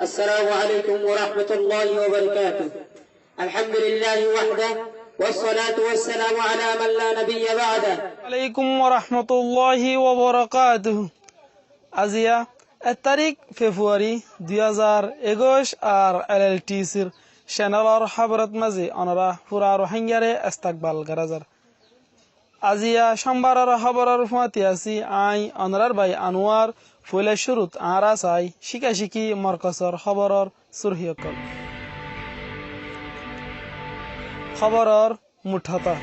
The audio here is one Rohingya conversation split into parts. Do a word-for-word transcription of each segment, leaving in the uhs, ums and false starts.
السلام عليكم ورحمة الله وبركاته. الحمد لله وحده، والصلاة والسلام على من لا نبي بعده. Alaikum warahmatulláhi wabarakátuhu. Aziya ek tarík Februari dui házar ekuic ar L L T C r cenelor hóborot mazé onorá fura Ruáingare estekbal gorá zar. Aziya cómbaror hóboror fúañti así aññí onorár bái Anuwar. Foóila cúrut añára saái cíkacíki morkosor hóboror súrhi ókkol. Hóboror muthóta.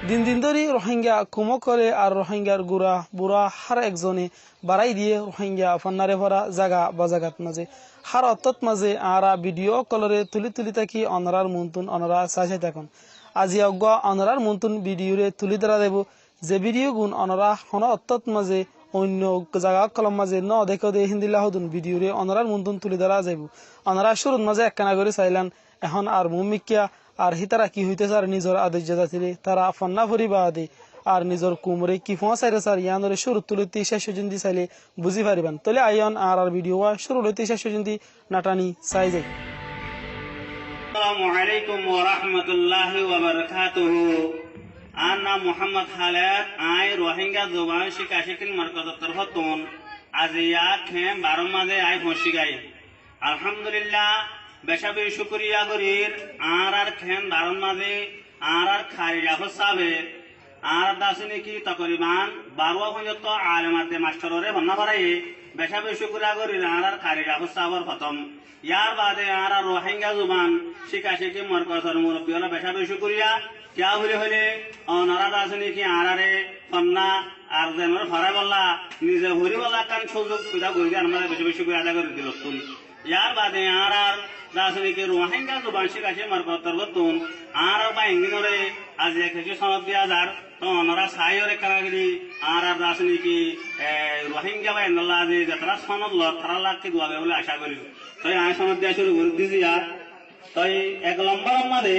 Din din dóri Ruáinga koum ókkolé ar Ruáingar gura bura hár ekzone barái diyé Ruáinga fonnáre fora zaga bazagat mazé. Hár ottót mazé añára bidiyó ókkolóre tulí tulí táki onorár muúntun onorá saái saái tákon. Aziya eggúa onorár muúntun bidiyóre tulí dóra zaibou, ze bidiyógun onorá honó ottót mazé oinno zaga ókkolór mazé nóo dekó dé héndilla hodún bidiyóre onorár muúntun tulí dóra zaibou. Onorá cúrut mazé ekkána gorí sailán, ehón ar muúmikká ar hítara ki hoitó sár nizor adijja zatiré, tará fonná fori baade ar nizor koumoré ki foóñsairó sár, yíanoré cúrut lóti céc foijjonto sailé buzí faribán. Tóile aiyón añárar bidiyó wá cúru lóti céc foijjonto nathani saái zai. Assalamu alaikum warahmatulláhi wabarakátuhu. Añár nam Muhámmad Háled, aññí Ruáinga zuban cíkacíkir morkosor torfóttun aziya kemp baró mazé aññí foóñsi giyí. Alhamdulillah, becá beci cúkuriya gorír, añárár kemp baró mazé añárár kari Jafar sábe, añárár de asé néki tokoriban baró foijjonto alem adde mastororé fonná foráiye, becá beci cúkuriya gorír añárár kari Jafar sábor fotóm. Yárbaade añárár Ruáinga zuban cíkacíki morkosor murobbi ókkol becá beci cúkuriya. Kiyá buli hoilé, onorá de asé néki añáráre fonná ar zenoré foráibolla, nize foríbolla ekkán cúzuk foida gorí diyé, añára becá beci cúkuriya ada gorí dilottún. Yárbaade añárár de asé néki Ruáinga zuban cíkacíkir morkosor torfóttun añárár báiyain ókkolóre aziya kessú sonod diya zar, toóu onorá saiyór ekkána gorí añárár de asé néki, e, Ruáinga báiyain ókkol aziya zetará sonod loór, tarálla ki dua goríbou buli acá gorí. Tói aññí sonod diya cúru gorí diyí. Tói ek lombor mazé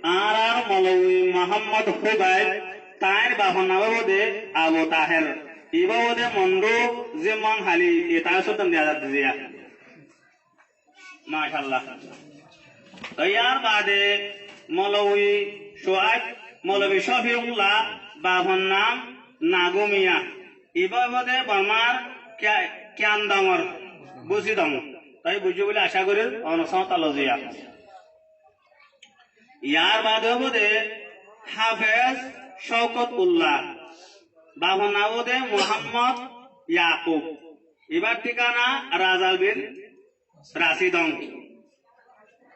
añárár moulovi Muhámmad Húdayb, tañír bafor nam óibo de Abu Taher. Ibá óibo de Mondu, Zimmon Háli, e tañír sóttan diya zar diyí. Macállah. Tói yárbaade moulovi Cúaib, moulovi Cófiulla, bafor nam Nagumiya. Ibá óibo de Bormár Kiya-, Kiyandongor, Busidong. Tói buijjó buli acá gorír, onor sóñta loziya. Yárbaade óibo de Háfez Cóukot Ulla, bafor nam óibo de Muhámmad Yakub. Ibár thíkana Razal bin Rasidong.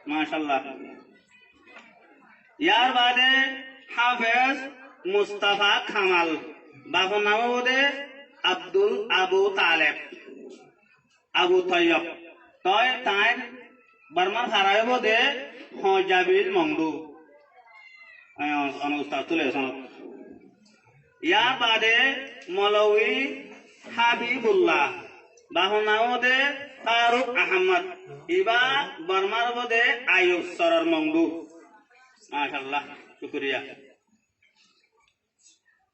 Macállah. Yárbaade Háfez Mustafa Kamal, bafor nam óibo de Abdul Abu Taleb, Abu Toiyob. Tói tañír Bormár fara óibo de Hoóñjabil Mongdu. Aññí on-, onor ustad tulí sonod. Yárbaade moulovi Hábibulla, bafor nam óibo de Faruk Ahmad. Ibá Bormár óibo de Ayub Soror Mongdu. Macállah, cúkuriya.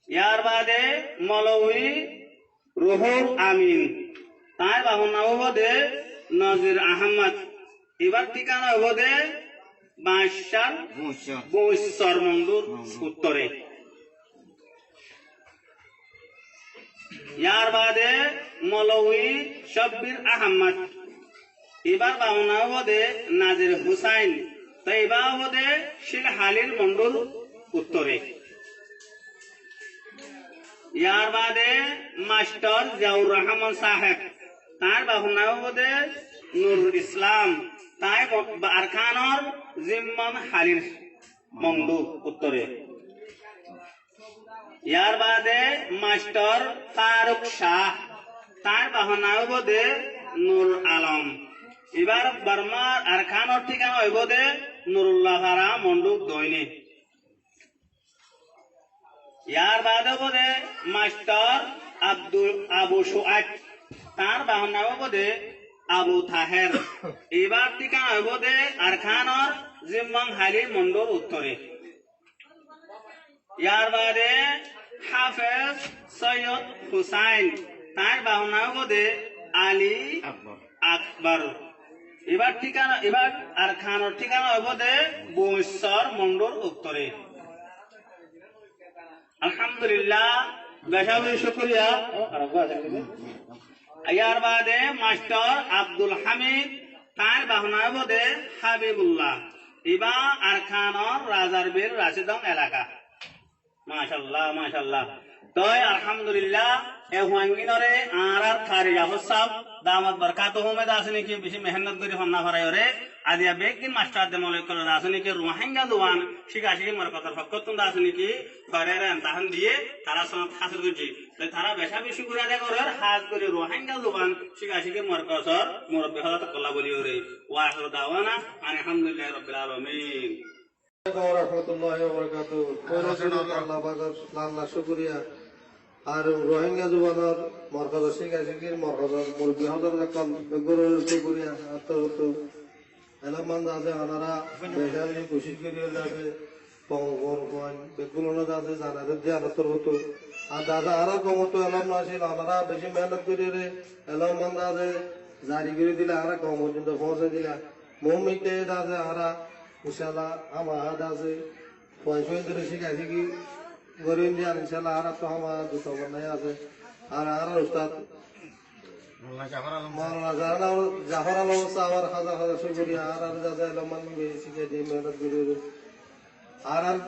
Yárbaade moulovi Ruhul Amin, tañír bafor nam óibo de Nozir Ahmad. Ibár thíkana óibo de Bañccár Buñcor Mondur uttore. Yárbaade moulovi Cóbbir Ahmad, ibár bafor nam óibo de Nazir Husáin, tói ibá óibo de Cíl Hálir Mondur uttore. Yárbaade mastor Ziaur Rahmon sáheb, tañír bafor nam óibo de Nurul Islam, tañí bo-, Arkánor Zimmon Hálir Mongdu uttore. Yárbaade mastor Faruk Cáh, tañír bafor nam óibo de Nur Alom. Ibár Bormár Arkánor thíkana óibo de Nurulla Fara Mongdu doine. Yárbaade óibo de mastor Abdul, Abu Cúaib, tañír bafor nam óibo de Abu Taher. Ibár thíkana óibo de Arkánor Zimmon Háli Mondur uttore. Yárbaade Háfez Sóiyod Husáin, tañír bafor nam óibo de Ali Akbor. Akbar. Ibár thíkana, ibár Arkanor thíkana óibo de Buñissor Mondhur uttore. Alhamdulillah, beca beci cúkuriya. Yar baade mastor Abdul Hamid, tañr bahana óibo de Habibullah. Ibá Arkanor Razar Bir Rasidong elaka. Macállah, macállah. Toi alhamdulillah, e fuainginóre añárar kari Jafor sáb, damat barkatuhum, de asé niki beci mehénnot gorí fonná foraiyóre, aziya beggín mastor de molek ókkol de asé niki Ruáingga zuban cíkacíki morkosor fokkóttun de asé niki foraiyóre emtahán diyé, tará sonot hásil goijjé. Toi tará beca beci cúkuriya ada gorér, hás gorí Ruáingga zuban cíkacíki morkosor murobbi hózorot ókkolla bóliyoré. Wa akhiru dawana anil hamdulillahi rabbil alamin. Warahmatullahi wabarakatuh. Foila cúru Allah pakor lak lak cúkuriya. Ar Ruáingga zubanor morkosor cíkacíkir morkosor murobbi hózorot ókkol beggúnore cúkuriya. Ar torfóttu elóm man de asé, onora beca beci kucíc gorí de asé, koumo boro fuain beggúnore de asé, zanare de asé torfóttu. Ar de asé añárar koumottu elóm no accíl, onora beci mehénnot gorí re elóm man de asé, zari gorí dila, añárar koum forzonto foóñsai dila. Moómikká de asé añára incállah hámaha de asé, fuain fuain dóri cíkacíki gorí diyé, ar incállah añárattu hámaha duta bonnai asé. Ar añárar ustad Moulana Zahor Alom, Moulana Zahor Alom, Zahor Alom sábor házar házar cúkuriya, añárar de asé elóm man beci cíkai diyé, mehénnot gorí re. Añárar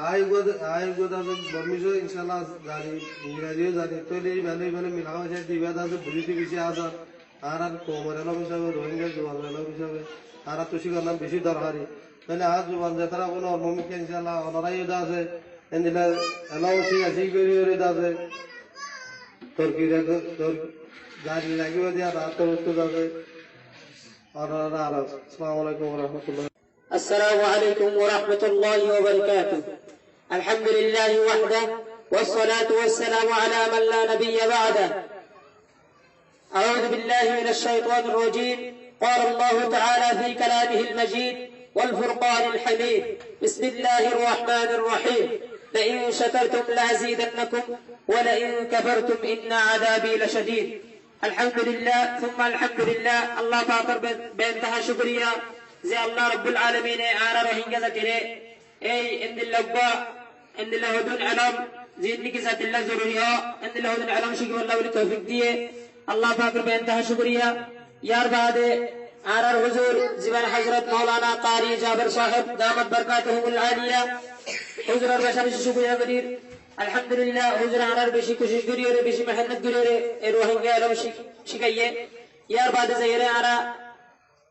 aññí uggwá, aññí uggwá de asé Bormíso incállah zani, Ingraziyó zani, tóile ibá loi ibá loi milahá óiye de ibá de asé buzíte beci asan. Añárar koumor elóm hísabe, Ruáingga zubanor elóm hísabe, añárattu cíkana beci dorhari. Tóile añár zuban zetará bóle, moómikká incállah, onorá yó de asé, endilla elóm cíkacíki gorí gorí de asé, torki raki, tor-, zari rakíba de añárar torfóttu de asé. Onorá aró. Assalamu alaikum warahmatullah. السلام عليكم ورحمة الله وبركاته. الحمد لله وحده، والصلاة والسلام على من لا نبي بعده. أعوذ بالله من الشيطان الرجيم. قال الله تعالى في كلامه المجيد والفرقان الحميد. بسم الله الرحمن الرحيم. لئن شكرتم لأزيدنكم ولئن كفرتم إن عذابي لشديد. Alhamdulillah, summa alhamdulillah, Allah pakor be-, beintaha cúkuriya, ze Allah Rabbul Alamine añára Ruáingga zatire ei endilla uggwá, endilla hodún elóm, ziín niki zatilla zoruri ó, endilla hodún elóm cíkibolla buli toufik diyé, Allah pakor beintaha cúkuriya. Yar baade añárar huzur, ziban Hozrot Moulana Kari Jaber sáheb, damat barkatuhumul aliya, huzuror beca beci cúkuriya gorír. Alhamdulillah, huzure añárar beci kucíc goríyore, beci mehénnot goríyore, e Ruáingga elóm cík-, cíkaiyé. Yar baade zaiyóre añára,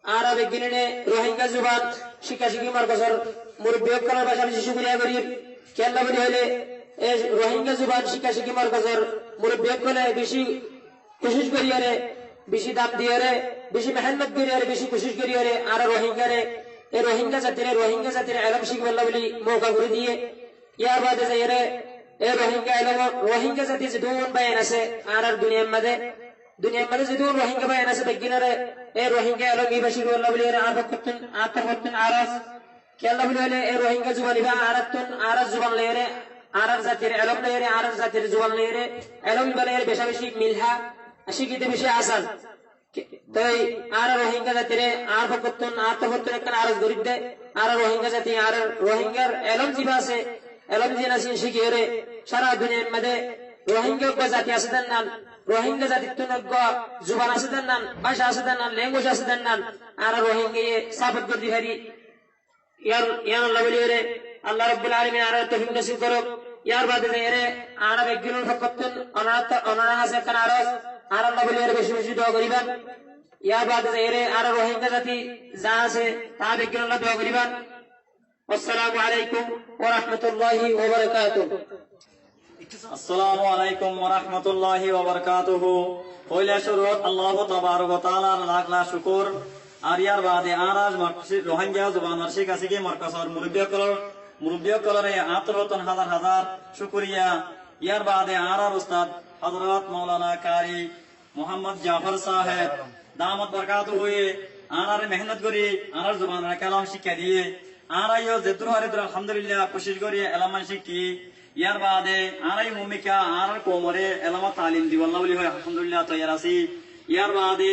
añára beggúne Ruáingga zuban cíkacíki morkosor murobbi ókkolor beca beci cúkuriya gorír. Kiyólla buli hoilé, e Ruáingga zuban cíkacíki morkosor murobbi ókkole beci kucíc goríyore, beci dam diyóre, beci mehénnot goríyore, beci kucíc goríyore, añára Ruáinggare, e Ruáingga zatire, Ruáingga zatire elóm cíkibolla buli mouka gorí diyé. Yar baade zaiyóre, e Ruáingga elóm, Ruáingga zati zedún báiyain asé, añárar duniyair mazé, duniyair mazé zedún Ruáingga báiyain asé, beggúnore, e Ruáingga elóm ibá cíkibolla buliyóre, añár fokkóttun, añár torfóttun aros. Kiyólla buli hoilé, e Ruáingga zuban ibá añárattun, añárar zuban loiyóre, añárar zatir elóm loiyóre, añárar zatir zuban loiyóre, elóm ibá loiyóre beca beci milhá, cíkite beci asan. Toi añára Ruáingga zatire añár fokkóttun, añár torfóttun ekkán aros gorídde, añára Ruáingga zati, añárar Ruáinggar elóm zibá asé, elóm ziín asé cíkiyóre, sára duniyair mazé Ruáingga uggwá zati asé dé nan, Ruáingga zatittún uggwá zuban asé dé nan, báca asé dé nan, language asé dé nan, añára Ruáinggaye sábit gorí di fari. Yar, yar Allah buli hoilé, Allah Rabbul Alamin añára toufik nosib gorouk. Yar baade zaiyóre, añára beggúnor fokkóttun, onorá ta-, onorár hañsé ekkán aros, añárar Allah buli hoilé beci beci dua goríban. Yar baade zaiyóre, añára Ruáingga zati za asé, tará beggúnor Allah dua goríban. Assalamu alaikum wa rahmatullahi wa barakatuh. Assalamu alaikum wa rahmatullahi wa barakatuhu. Foila cúrut Allahu tabarak wa taalar lak lak cúkur. Ar yar baade añárar mor-, Ruáingga zubanor cíkacíki morkosor murobbi ókkolor, murobbi ókkolore añár torfóttun házar házar cúkuriya. Yar baade añárar ustad Hozrot Moulana Kari Muhammad Jafar sáheb, damat barkatuhu, añárare mehénnot gorí, añárar zubanor kelám cíkka diyé. Añára yó zeddúr fari eddúr alhamdulillah kucíc gorí elóm cíkki. Yar baade añára yó mumkin añárar koumore elómor talim dibolla buli hoi alhamdulillah toiyar así. Yar baade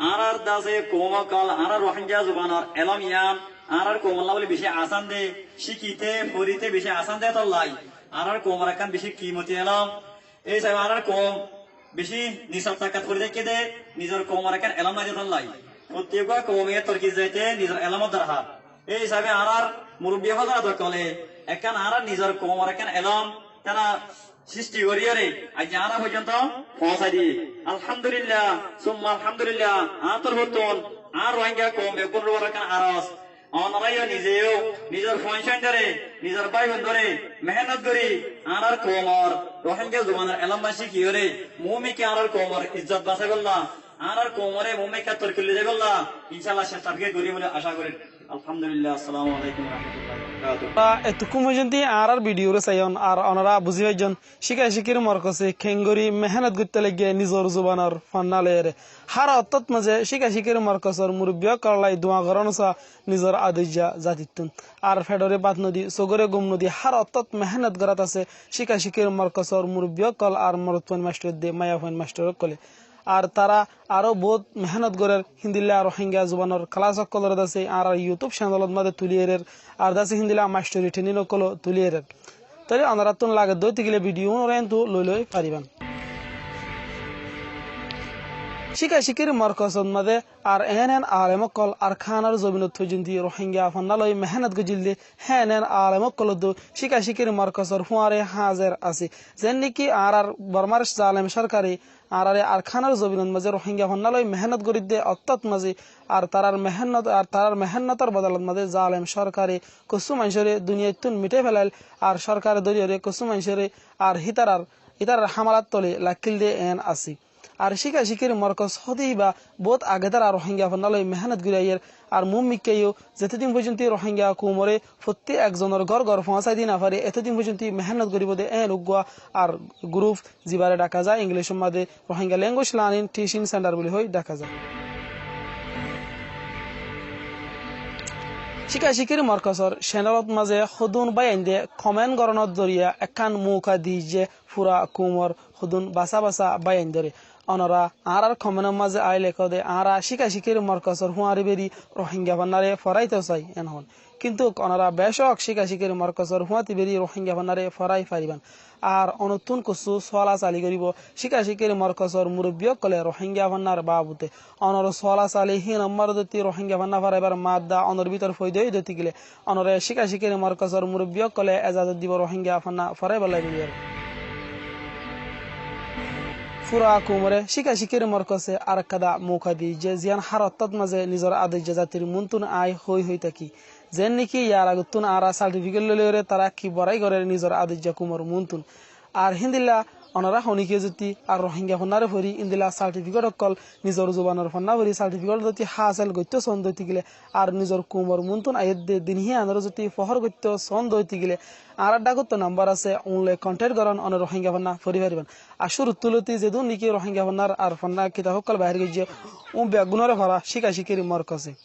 Añárar dase koum ókkol, añárar Rohingya zubanor elóm yián añárar koumolla bóli bicí asán de, cíkite, forite bicí asán de tolla. Añárar koumor ekkán bicí kimoti elóm. Ei hísabe añárar koum bicí nisor takkat fori táikke de, nizor koumor ekkán elóm nái de tolla. Fottí eggúa koume torki zaite nizor elómor dorhar. Ei hísabe añárar murubbi hózorat ókkole ekkán añárar nizor koumor ekkán elóm tara sisti goríyore aijja añára foijjonto foóñsai diyé. Alhamdulillah, summa alhamdulillah, añár torfóttun añár Rohingya koum beggúnor uore ekkán aros. Onorá yó nize yó nizor fuain-suaindóre, nizor bái-bondóre mehénnot gorí añárar koumor Rohingya zubanor elóm báñci cíkiyóre muúmikká añárar koumor izzot basaibólla, añárar koumoré muúmikká torki loi zaibólla incállah cesta fíkir gorí bóli acá gorír. Alhamdulillah, assalamu alaikum warahmatullahi wabarakatuh. Ba, etukkún foijjonto añárar bidiyore saiyón ar onorá buzí faijjón cíkacíkir morkose keéngorí mehénnot goittó laiggé nizor zubanor fonná loiyóre. Hár ottót mazé cíkacíkir morkosor murubbi ókkolóllai duañ gorón sá nizor adoijja zatittún. Ar feçoré bat nodi, sogóre gum nodi, hár ottót mehénnot gorát asé cíkacíkir morkosor murubbi ókkol ar morotfuain mastor edde maiyafuain mastor ókkolé. Ar tará aró boóut mehénnot gorér, híndilla Rohingya zubanor kelas ókkolóre dase añárar YouTube cenelot mazé tulí erér, ar dase híndilla mastori trénin ókkoló tulí erér. Tóile onoráttun lage dói tákile bidiyo unóre entú loi loi faribán. Cíkacíkir morkosot mazé ar eén eén alem ókkol Arkanor zobinot foijjonti Rohingya fonná loi mehénnot goijjíl dé, héen héen alem ókkolóttu cíkacíkir morkosor fúañre háñzer asé. Zeén néki añárar Bormár zalem sórkare añáráre Arkanor zobinot mazé Rohingya fonná loi mehénnot gorídde ottót mazé ar tarár mehénnot, ar tarár mehénnotor bodolot mazé zalem sórkare kessú maincóre duniyaittún miçái felail, ar sórkare dóriyoré kessú maincóre ar hítarar, hítarar hámalat tole lakkíl dé eén asé. Ar cíkacíkir morkos hóde íba boóut age tará Rohingya fonná loi mehénnot gorí aiyér, ar muúmikká yó zetódin foijjonti Rohingya koumoré fottí ekzonor gór gór foóñsai di nofaré, etódin foijjonti mehénnot goríbou dé eén uggúa ar guruf, zibáre dhaká za Inglicór mazé Rohingya Language Learning Teaching Center buli hoi dhaká za. Cíkacíkir morkosor cenelot mazé hodún báiyainde komen gorónor doriya ekkán mouka diyé, fura koumor hodún basá basá báiyaindóre. Onorá añárar komenor mazé aái lekó dé, añára cíkacíkir morkosor fúañre beri Rohingya fonnáre foráito sai, eén hoón. Kintúk onorá becók cíkacíkir morkosor fúañti beri Rohingya fonnáre forái faribán. Ar onottún kessú suála sali goríbou cíkacíkir morkosor murubbi ókkolé Rohingya fonnár baabute. Onor suála sali híin ommár dótti Rohingya fonná foráibar madda onor bútor foida ói dói tákile onoré cíkacíkir morkosor murubbi ókkolé ezazot dibou Rohingya fonná foráibollá buli ar. Fura koumoré cíkacíkir morkose ar ekkán mouka diyé, ziyán hár ottót mazé nizor adoijja zatir muúntun aññí hoói hoói táki. Zeén néki yar agottún añára sartifiket loi loiyóre tará ki borái gorér nizor adoijja koumor muúntun. Ar híndilla onorá honíkiye zodi ar Rohingya fonnáre fori índilla sartifiket ókkol nizor zubanor fonná fori sartifiket zodi hásel goittó soón dói tákile ar nizor koumor muúntun aiyédde din híanoré zodi fohór goittó soón dói tákile añárar dhákottú nambár asé, uún loi konthek gorón, one Rohingya fonná fori faribán. Ar cúruttu lóti zedún néki Rohingya fonnár ar fonná kitab ókkol baáir goijjé, uún beggúnoré fora cíkacíkir morkose.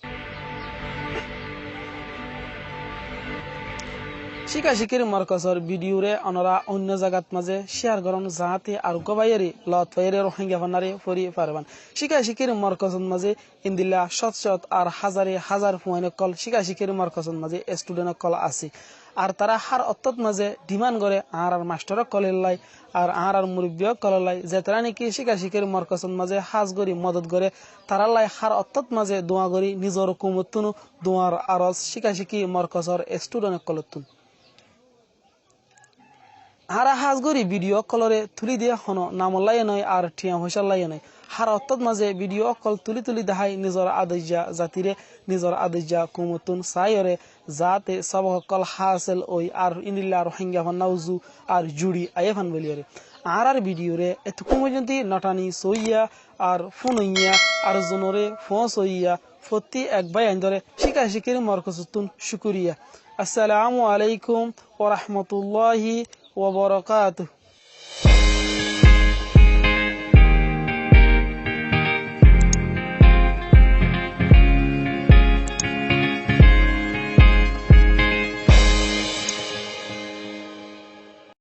Cíkacíkir morkosor bidiyuré onorá oinno zagat mazé cíyar gorón, zaáte ar uggúa báiyoré loot faiyóre Rohingya fonnáre fori faribán. Cíkacíkir morkosot mazé endilla cót cót ar házare házar fuain ókkol cíkacíkir morkosot mazé estudent ókkol asé. Ar tará hár ottót mazé dhimán goré añárar mastor ókkolóllai ar añárar murubbi ókkolóllai, zetará néki cíkacíkir morkosot mazé hás gorí modot goré, tarállai hár ottót mazé duañ gorí nizor koumottúnu duañr aros cíkacíki morkosor estudent ókkolóttun. Añára hás gorí bidiyo ókkolóre tulí diyé honó namollá yó noó ar thiañ foicállá yó noó. Hár ottót mazé bidiyo ókkol tulí tulí dahái nizor adoijja zatiré, nizor adoijja koumottún saáiyoré, zaáte sóbok ókkol hásel ói ar índilla Rohingya fonná uzu ar juçi aiyé fán bóliyoré. Añárar bidiyuré etukkún foijjonti nothani soóiya ar fúnoiya ar zonoré foóñsoiya fottí ek báiyaindóre cíkacíkir morkosottún cúkuriya. Assalamu alaikum wa rahmatullahi wa barakatuh.